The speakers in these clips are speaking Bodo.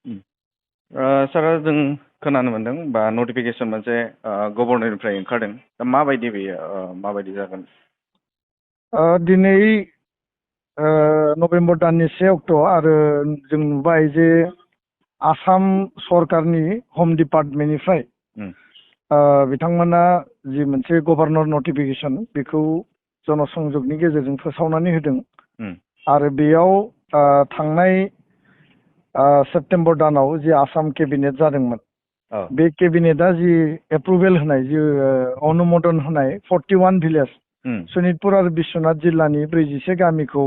उम। सारा जों खोनानो मोनदों बा नटिफिकेसन मोनसे गभर्नरनिफ्राय ओंखारदों दा माबायदि बेयो माबायदि जागोन? दिनै नभेम्बर दाननि 1 अक्ट' आरो जों नुबाय जे आसाम सरकारनि हम डिपार्टमेन्टनिफ्राय बिथांमोना जि मोनसे गभर्नर नटिफिकेसन बेखौ जनसंजोगनि गेजेरजों फोसावनानै होदों आरो बेयाव थांनाय सेप्तेम्बर दानाव जि आसाम केबिनेट जादोंमोन बे केबिनेटआ जि एप्रुभेल होनाय जि अनुमोदन होनाय 41 भिलेज सनितपुर आरो बिश्वनाथ जिल्लानि 44 गामिखौ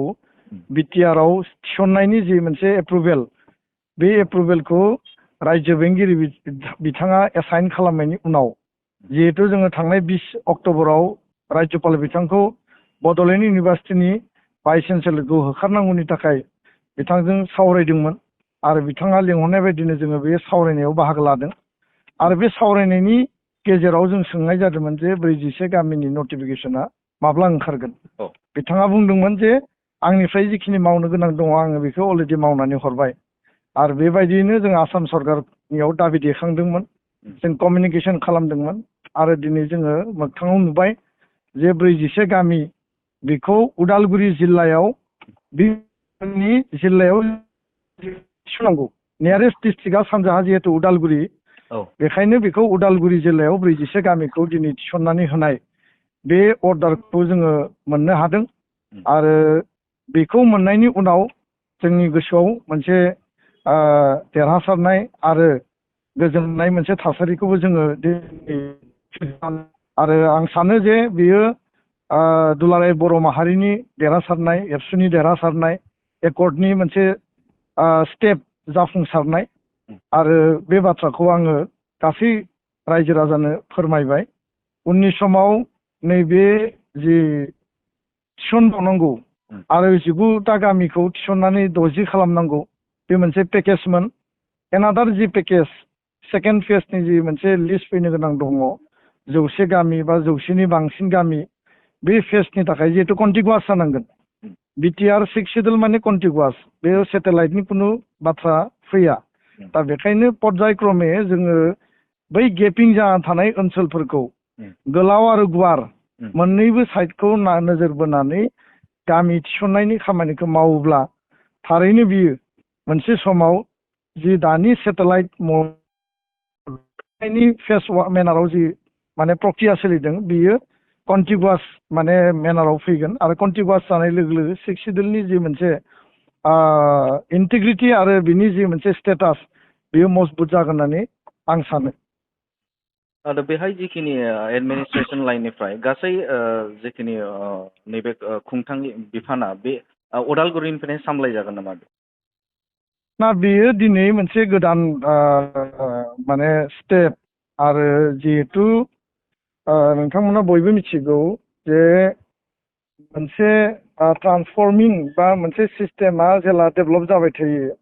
बिटिआरआव थिसननायनि जि मोनसे एप्रुभेल बे एप्रुभेलखौ रायजो बेंगिरि बिथाङा एसाइन खालामनायनि उनाव जिहेतु जोङो थांनाय 20 अक्ट'बराव राज्यपाल बिथांखौ बड'लेण्ड इउनिभार्सिटिनि भाइस चेन्सेलरखौ होखारनांगौनि थाखाय बिथांजों सावरायदोंमोन आरो बिथाङा लिंहरनाय बायदिनो जोङो बे सावरायनायाव बाहागो लादों आरो बे सावरायनायनि गेजेराव जों सोंनाय जादोंमोन जे 44 गामिनि नटिफिकेसना माब्ला ओंखारगोन बिथाङा बुंदोंमोन जे आंनिफ्राय जिखिनि मावनो गोनां दङ आङो बेखौ अलरेडि मावनानै हरबाय आरो बेबायदियैनो जों आसाम सरकारनियाव दाबि दैखांदोंमोन जों कमिउनिकेसन खालामदोंमोन आरो दिनै जोङो मोगथाङाव नुबाय जे 44 गामि बेखौ उदालगुरि जिल्लायाव बेनि जिल्लायाव थिसननांगौ नियारेस्ट डिस्ट्रिक्टआ सानजाहा जिहेतु उदालगुरि बेखायनो बेखौ उदालगुरि जिल्लायाव 44 गामिखौ दिनै थिसननानै होनाय बे अर्डारखौ जोङो मोननो हादों आरो बेखौ मोननायनि उनाव जोंनि गोसोआव मोनसे देरहासारनाय आरो गोजोननाय मोनसे थासारिखौबो जोङो आरो आं सानो जे बेयो दुलाराय बर' माहारिनि देरहासारनाय एबसुनि देरहासारनाय एकर्डनि मोनसे स्टेप जाफुंसारनाय आरो बे बाथ्राखौ आङो गासै रायजो राजानो फोरमायबाय उननि समाव नैबे जि थिसनबावनांगौ आरो 19टा गामिखौ थिसननानै 60 खालामनांगौ बे मोनसे पेकेजमोन एनादार जि पेकेज सेकेन्ड फेजनि जि मोनसे लिस्ट फैनो गोनां दङ 100 गामि बा 100नि बांसिन गामि बे फेजनि थाखाय जिहेतु कन्टिगुवास जानांगोन बिटिआर 6 सिडुल माने कन्टिगुवास बे सेटेलाइटनि खुनु बाथ्रा फैया दा बेखायनो पर्यायक्रमे जोङो बै गेपिं जाना थानाय ओनसोलफोरखौ गोलाव आरो गुवार मोननैबो साइडखौ नोजोर बोनानै गामि थिसननायनि खामानिखौ मावोब्ला थारैनो बियो मोनसे समाव जि दानि सेटेलाइट मनि फेस मेनाराव जि माने प्रक्रिया सोलिदों बियो कन्टिगुवास माने मेनाराव फैगोन आरो कन्टिगुवास जानाय लोगो लोगो 6 सिडुलनि जि मोनसे इन्टिग्रिटि आरो बिनि जि मोनसे स्टेटास बेयो मजबुत जागोन होननानै आं सानो आरो बेहाय जिखिनि एडमिनिस्ट्रेसन लाइननिफ्राय गासै जिखिनि नैबे खुंथांनि बिफाना बे उदालगुरिनिफ्राय सामलायजागोन नामा? ना बेयो दिनै मोनसे गोदान माने स्टेप आरो जिहेतु नोंथांमोना बयबो मिथिगौ जे मोनसे ट्रान्सफर्मिं बा मोनसे सिस्टेमा जेला डेभेलप जाबाय थायो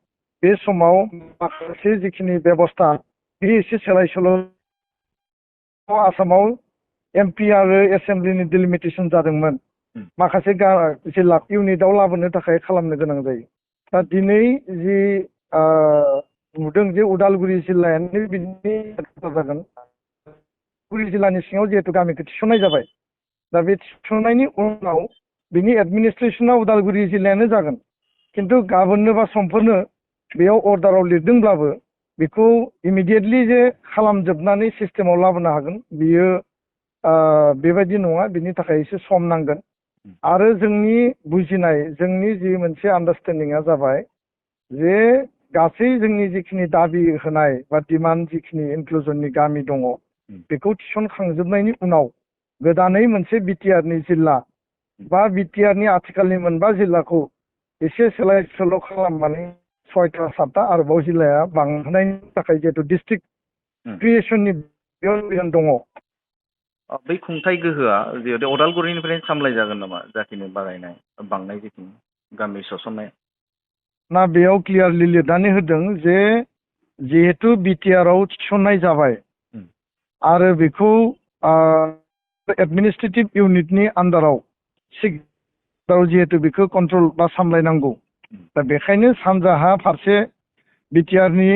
बे समाव माखासे जिखिनि बेबस्था बे एसे सोलाय सोल' आसामाव एमपि आरो एसेम्ब्लिनि डिलिमिटेसन जादोंमोन माखासे जिल्ला इउनिटआव लाबोनो थाखाय खालामनो गोनां जायो दा दिनै जि नुदों जे उदालगुरि जिल्लायानो बिनि जागोन उदालगुरि जिल्लानि सिङाव जिहेतु गामिखौ थिसननाय जाबाय दा बे थिसननायनि उनाव बिनि एडमिनिस्ट्रेसना उदालगुरि जिल्लायानो जागोन खिन्थु गाबोननो बा समफोरनो बेयाव अर्डाराव लिरदोंब्लाबो बेखौ इमिडियेटलि जे खालामजोबनानै सिस्टेमाव लाबोनो हागोन बियो बेबायदि नङा बिनि थाखाय एसे सम नांगोन आरो जोंनि बुजिनाय जोंनि जि मोनसे आन्डारस्टेन्डिंआ जाबाय जे गासै जोंनि जिखिनि दाबि होनाय बा डिमान्ड जिखिनि इनक्लुजननि गामि दङ बेखौ थिसनखांजोबनायनि उनाव गोदानै मोनसे बिटिआरनि जिल्ला बा बिटिआरनि आथिखालनि 9 जिल्लाखौ एसे सोलाय सोल' खालामनानै 6टा 7टा आरोबाव जिल्लाया बांहोनायनि थाखाय जिहेतु डिस्ट्रिक्ट क्रिएसननि बेयाव दङ बै खुंथाय गोहोआ जिहेतु उदालगुरिनिफ्राय सामलायजागोन नामा जाखिनि बारायनाय बांनाय जिखिनि गामि सोसननाय ना बेयाव क्लियारलि लिरनानै होदों जे जिहेतु बिटिआरआव थिसननाय जाबाय आरो बेखौ एडमिनिस्ट्रेटिभ इउनिटनि आन्डाराव जिहेतु बेखौ कन्ट्रल बा सामलायनांगौ दा बेखायनो सानजाहा फारसे बिटिआरनि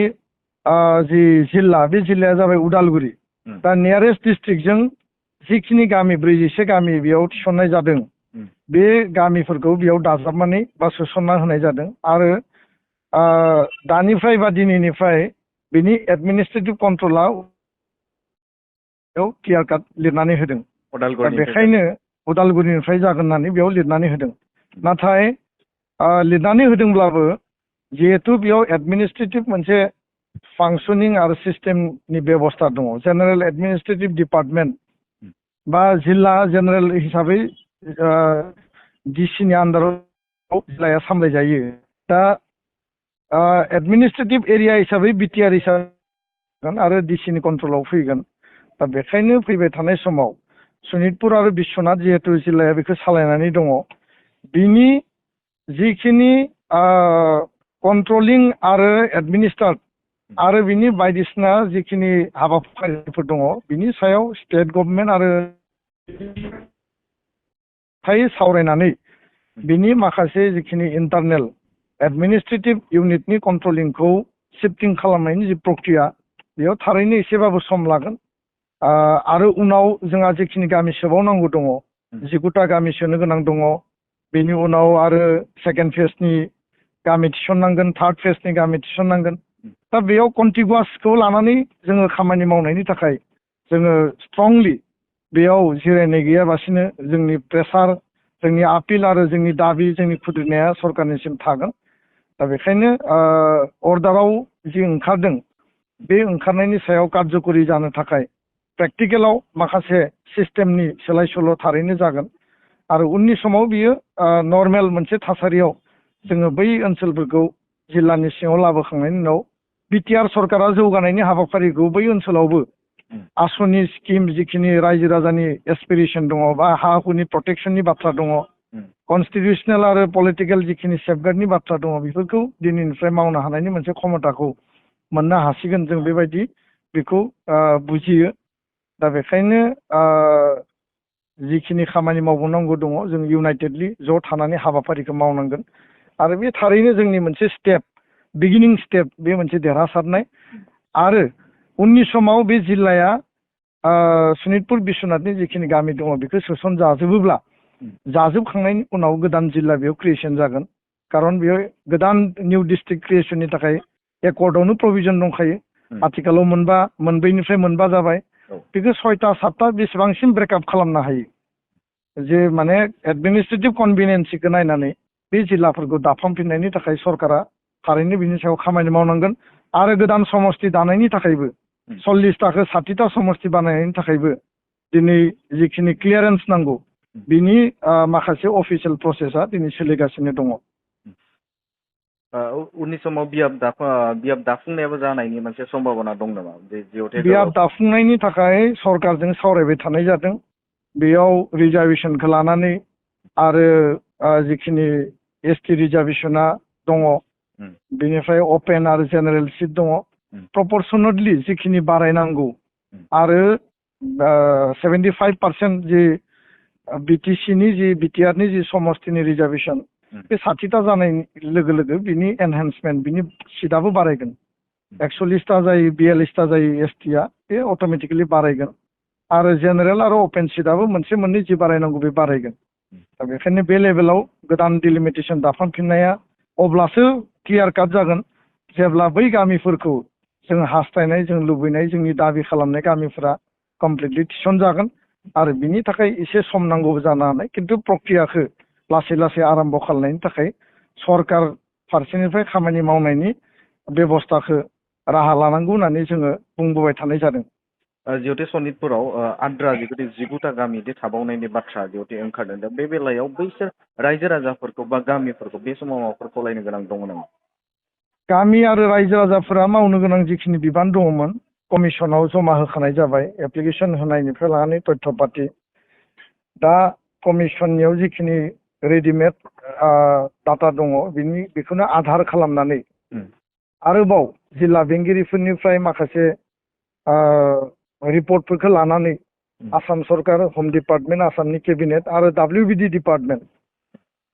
जि जिल्ला बे जिल्लाया जाबाय उदालगुरि दा नियारेस्ट डिस्ट्रिक्टजों जिखिनि गामि 46 गामि बेयाव थिसननाय जादों बे गामिफोरखौ बेयाव दाजाबनानै बा सोसनना होनाय जादों आरो दानिफ्राय बा दिनैनिफ्राय बिनि एडमिनिस्ट्रेटिभ कन्ट्रला बेयाव क्लियार काट लिरनानै होदों दा बेखायनो उदालगुरिनिफ्राय जागोन होननानै बेयाव लिरनानै होदों नाथाय लिरनानै होदोंब्लाबो जिहेतु बेयाव एडमिनिस्ट्रेटिभ मोनसे फांसनिं आरो सिस्टेमनि बेबस्था दङ जेनेरेल एडमिनिस्ट्रेटिभ डिपार्टमेन्ट बा जिल्ला जेनेरेल हिसाबै डिसिनि आन्दाराव जिल्लाया सामलायजायो दा एडमिनिस्ट्रेटिभ एरिया हिसाबै बिटिआर हिसाबै आरो डिसिनि कन्ट्रलाव फैगोन दा बेखायनो फैबाय थानाय समाव सनितपुर आरो बिश्वनाथ जिहेतु जिल्लाया बेखौ सालायनानै दङ बिनि जिखिनि कन्ट्रलिं आरो एडमिनिस्ट्रेट आरो बिनि बायदिसिना जिखिनि हाबाफारिफोर दङ बिनि सायाव स्टेट गभर्नमेन्ट आरो सावरायनानै बिनि माखासे जिखिनि इन्टारनेल एडमिनिस्ट्रेटिभ इउनिटनि कन्ट्रलिंखौ शिफ्टिं खालामनायनि जि प्रक्रिया बेयाव थारैनो एसेबाबो सम लागोन आरो उनाव जोंहा जिखिनि गामि सोबावनांगौ दङ 19टा गामि सोनो गोनां दङ बेनि उनाव आरो सेकेन्ड फेजनि गामि थिसननांगोन थार्ड फेजनि गामि थिसननांगोन दा बेयाव कन्टिगुवासखौ लानानै जोङो खामानि मावनायनि थाखाय जोङो स्ट्रंलि बेयाव जिरायनाय गैयाबासिनो जोंनि प्रेसार जोंनि आपिल आरो जोंनि दाबि जोंनि खुद्रिनाया सरकारनिसिम थागोन दा बेखायनो अर्डाराव जि ओंखारदों बे ओंखारनायनि सायाव कार्यकरि जानो थाखाय प्रेक्टिकेलाव माखासे सिस्टेमनि सोलाय सोल' थारैनो जागोन आरो उननि समाव बियो नर्मेल मोनसे थासारियाव जोङो बै ओनसोलफोरखौ जिल्लानि सिङाव लाबोखांनायनि उनाव बिटिआर सरकारा जौगानायनि हाबाफारिखौ बै ओनसोलावबो आसनि स्किम जिखिनि रायजो राजानि एसपिरेसन दङ बा हा हुनि प्रटेक्सननि बाथ्रा दङ कनस्टिटिउसनेल आरो पलिटिकेल जिखिनि सेफगार्डनि बाथ्रा दङ बेफोरखौ दिनैनिफ्राय मावनो हानायनि मोनसे क्षमताखौ मोननो हासिगोन जों बेबायदि बेखौ बुजियो दा बेखायनो जिखिनि खामानि मावबावनांगौ दङ जों इउनाइटेडलि ज' थानानै हाबाफारिखौ मावनांगोन आरो बे थारैनो जोंनि मोनसे स्टेप बिगिनिं स्टेप बे मोनसे देरहासारनाय आरो उननि समाव बे जिल्लाया सनितपुर बिश्वनाथनि जिखिनि गामि दङ बेखौ सोसन जाजोबोब्ला जाजोबखांनायनि उनाव गोदान जिल्ला बेयाव क्रिएसन जागोन खारन बेयाव गोदान निउ डिस्ट्रिक्ट क्रिएसननि थाखाय एकर्डआवनो प्रभिजन दंखायो आथिखालाव मोनब्रैनिफ्राय मोनबा जाबाय बेखौ 6टा 7टा बेसेबांसिम ब्रेकआप खालामनो हायो जे माने एडमिनिस्ट्रेटिभ कनभिनियेन्सिखौ नायनानै बे जिल्लाफोरखौ दाफामफिननायनि थाखाय सरकारा थारैनो बिनि सायाव खामानि मावनांगोन आरो गोदान समस्ति दानायनि थाखायबो 40टाखौ 60टा समस्ति बानायनायनि थाखायबो दिनै जिखिनि क्लियारेन्स नांगौ बिनि माखासे अफिसियेल प्रसेसा दिनै सोलिगासिनो दङ उननि समाव बियाब दाफुंनायाबो जानायनि मोनसे सम्भावना दं नामा बियाब दाफुंनायनि थाखाय सरकारजों सावरायबाय थानाय जादों बेयाव रिजार्भेसनखौ लानानै आरो जिखिनि एसटि रिजार्भेसना दङ बेनिफ्राय अपेन आरो जेनेरेल सिट दङ प्रपर्सनेटलि जिखिनि बारायनांगौ आरो 75% जि बिटिसिनि जि बिटिआरनि जि समस्तिनि रिजार्भेसन बे 60टा जानाय लोगो लोगो बिनि एनहेन्समेन्ट बिनि सिटआबो बारायगोन 41टा जायो 42टा जायो एसटिआ बे अट'मेटिकेलि बारायगोन आरो जेनेरेल आरो अपेन सिटआबो मोनसे मोननै जि बारायनांगौ बे बारायगोन दा बेखायनो बे लेभेलाव गोदान डिलिमिटेसन दाफामफिननाया अब्लासो क्लियार काट जागोन जेब्ला बै गामिफोरखौ जों हास्थायनाय जों लुबैनाय जोंनि दाबि खालामनाय गामिफोरा कमप्लिटलि थिसनजागोन आरो बिनि थाखाय एसे सम नांगौबो जानो हानाय खिन्थु प्रक्रियाखौ लासै लासै आरम्भ खालामनायनि थाखाय सरकार फारसेनिफ्राय खामानि मावनायनि बेबस्थाखौ राहा लानांगौ होननानै जोङो बुंबोबाय थानाय जादों जिहेतु सनितपुराव आद्रा जिहेतु 19टा गामि थाबावनायनि बाथ्रा जिहेतु ओंखारदों दा बे बेलायाव बैसोर रायजो राजाफोरखौ बा गामिफोरखौ बे समाव माबाफोर खावलायनो गोनां दङ नामा गामि आरो रायजो राजाफोरा मावनो गोनां जिखिनि बिबान दङमोन कमिसनाव जमा होखानाय जाबाय एप्लिकेसन होनायनिफ्राय लानानै तथ्य पाति दा कमिसननियाव जिखिनि रेडिमेड डाटा दङ बेखौनो आधार खालामनानै आरोबाव जिल्ला बेंगिरिफोरनिफ्राय माखासे रिपर्टफोरखौ लानानै आसाम सरकार हम डिपार्टमेन्ट आसामनि केबिनेट आरो WBD डिपार्टमेन्ट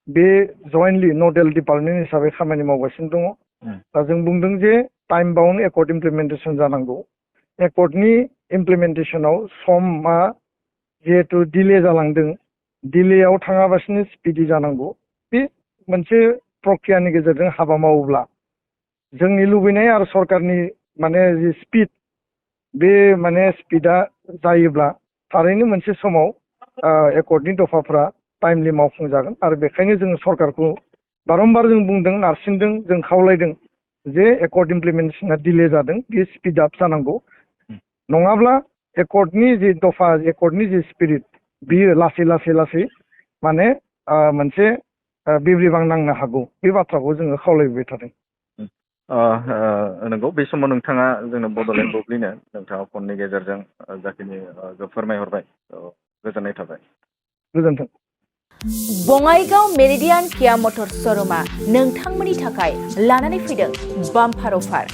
बे जयेन्टलि नडेल डिपार्टमेन्ट हिसाबै खामानि मावगासिनो दङ दा जों बुंदों जे टाइम बाउन्ड एकर्ड इमप्लिमेन्टेसन जानांगौ एकर्डनि इमप्लिमेन्टेसनाव समा जिहेतु डिले जालांदों डिलेयाव थाङाबासिनो स्पिडि जानांगौ बे मोनसे प्रक्रियानि गेजेरजों हाबा मावोब्ला जोंनि लुबैनाय आरो सरकारनि माने जि स्पिड बे माने स्पिडा जायोब्ला थारैनो मोनसे समाव एकर्डनि दफाफ्रा टाइमलि मावफुंजागोन आरो बेखायनो जों सरकारखौ बारम्बार जों बुंदों नारसिनदों जों खावलायदों जे एकर्ड इमप्लिमेन्टेसना डिले जादों बे स्पिड आप जानांगौ नङाब्ला एकर्डनि जि दफा एकर्डनि जि स्पिरिट बियो लासै लासै लासै माने मोनसे बिब्रिबां नांनो हागौ बे बाथ्राखौ जोङो खावलायबाय थादों नंगौ बे समाव नोंथाङा जोंनो बड'लेण्ड बुब्लिनो नोंथाङा फननि गेजेरजों जाखिनि फोरमायहरबाय गोजोननाय थाबाय गोजोन्थों बङाइगाव मेरिडियान किया मटर श'रुमा नोंथांमोननि थाखाय लानानै फैदों बाम्पार अफार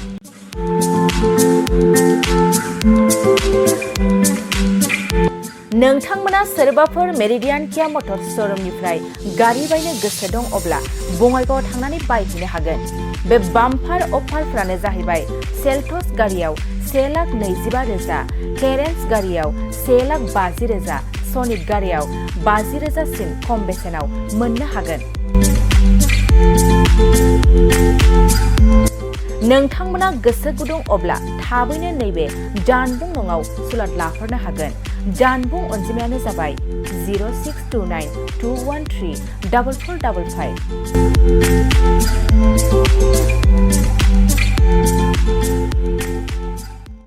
नोंथांमोना सोरबाफोर मेरिडियान किया मटर श'रुमनिफ्राय गारि बायनो गोसो दं अब्ला बङाइगाव थांनानै बायहैनो हागोन बे बाम्पार अफारफ्रानो जाहैबाय सेल्टस गारियाव 1,25,000 क्लेरेन्स गारियाव 1,50,000 सनिक गारियाव 50,000 सिम खम बेसेनाव मोननो हागोन नोंथांमोना गोसो गुदुं अब्ला थाबैनो नैबे जानबुं नङाव सुलाद लाहरनो हागोन जानबुं अनजिमायानो जाबाय 0629213445